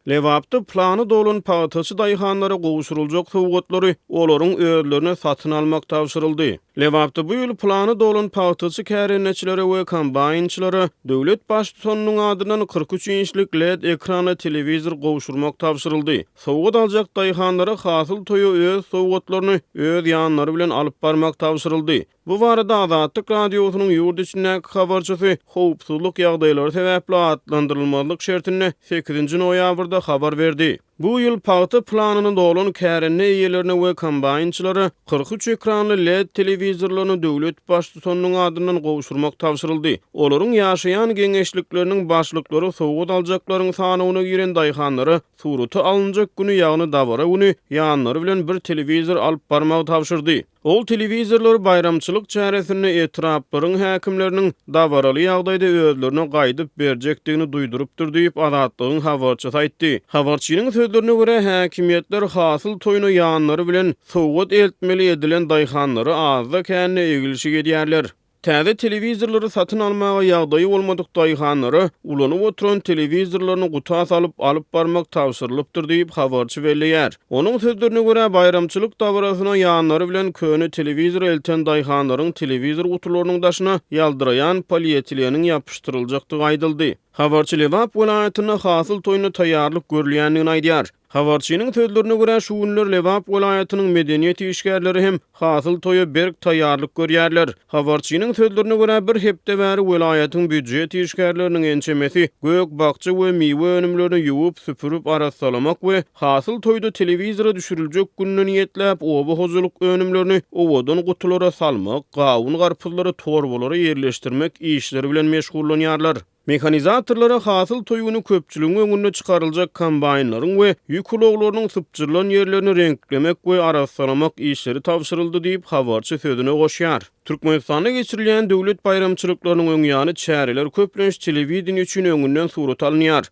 Lebapda plany dolan pagtaçy daýhanlara gowşuryljak sowgatlary olaryň özlerine satyn almak tabşyryldy. Lebapda bu ýyl plany dolan pagtaçy kärendeçilere we kombaýnçylara döwlet Baştutanynyň adyndan 43 inçlik led ekranly telewizor gowşurmak tabşyryldy. Sowgat aljak daýhanlara hasyl toýa öz sowgatlaryny öz ýanlary bilen alyp barmak tabşyryldy. Bu barada Azatlyk Radiosynyň ýurt içindäki habarçysy howpsuzlyk ýagdaýlary sebäpli atlandyrylmazlyk şertinde sekizinji noýabrda habar berdi. Bu ýyl pagta planyny dolan kärende eýelerine we kombaýnçylara 43 ekranly led telewizorlaryny döwlet Baştutanynyň adyndan gowşurmak tabşyryldy. Olaryň ýaşaýan geňeşlikleriniň başlyklary sowgat aljaklaryň sanawyna giren daýhanlara surata alynjak güni, ýagny dabara güni ýanlary bilen bir telewizor alyp barmagy tabşyrdy. Ol telewizorlary baýramçylyk çäresinde etraplaryň häkimleriniň dabaraly ýagdaýda özlerine gaýdyp berjekdigini duýdurypdyr diýip, Azatlygyň habarçysy aýtdy. Habarçynyň sözlerine görä, häkimiýetler hasyl toýuna ýanlary bilen sowgat eltmeli edilen daýhanlara azda-kände eglişik edýärler. Täze telewizorlary satyn almaga ýagdaýy bolmadyk daýhanlara ulanyp oturan telewizorlaryny guta salyp alyp barmak tabşyrylypdyr diýip, habarçy belleýär. Onuň sözlerine görä, baýramçylyk dabarasyna ýanlary bilen köne telewizor elten daýhanlaryň telewizor gutularynyň daşyna ýaldyraýan polietileniň ýapyşdyryljakdygy aýdyldy. Habarçy Lebap welaýatynda hasyl toýuna taýýarlyk görülýändigini aýdýar. Habarçynyň sözlerine görä, şu günler Lebap welaýatynyň medeniýet işgärleri hem hasyl toýa berk taýýarlyk görýärler. Habarçynyň sözlerine görä, bir hepde bäri welaýatyň býujet işgärleriniň ençemesi gök-bakja we miwe önümlerini ýuwup, süpürip arassalamak we hasyl toýda telewizora düşüriljek gününe niýetläp, oba hojalyk önümlerini owadan gutulara salmak, gawun-garpyzlary torbalara ýerleşdirmek işleri bilen meşgullanýarlar. Mehanizatorlara hasyl toý güni köpçüligiň öňünde çykaryljak kombaýnlaryň we ýük ulaglarynyň sypjyrylan ýerlerini reňklemek we arassalamak işleri tabşyryldy diýip, habarçy sözüne goşýar. Türkmenistanda geçirilýän döwlet baýramçylyklarynyň öňýany çäreler köplenç telewideniýe üçin öňünden surata alynýar.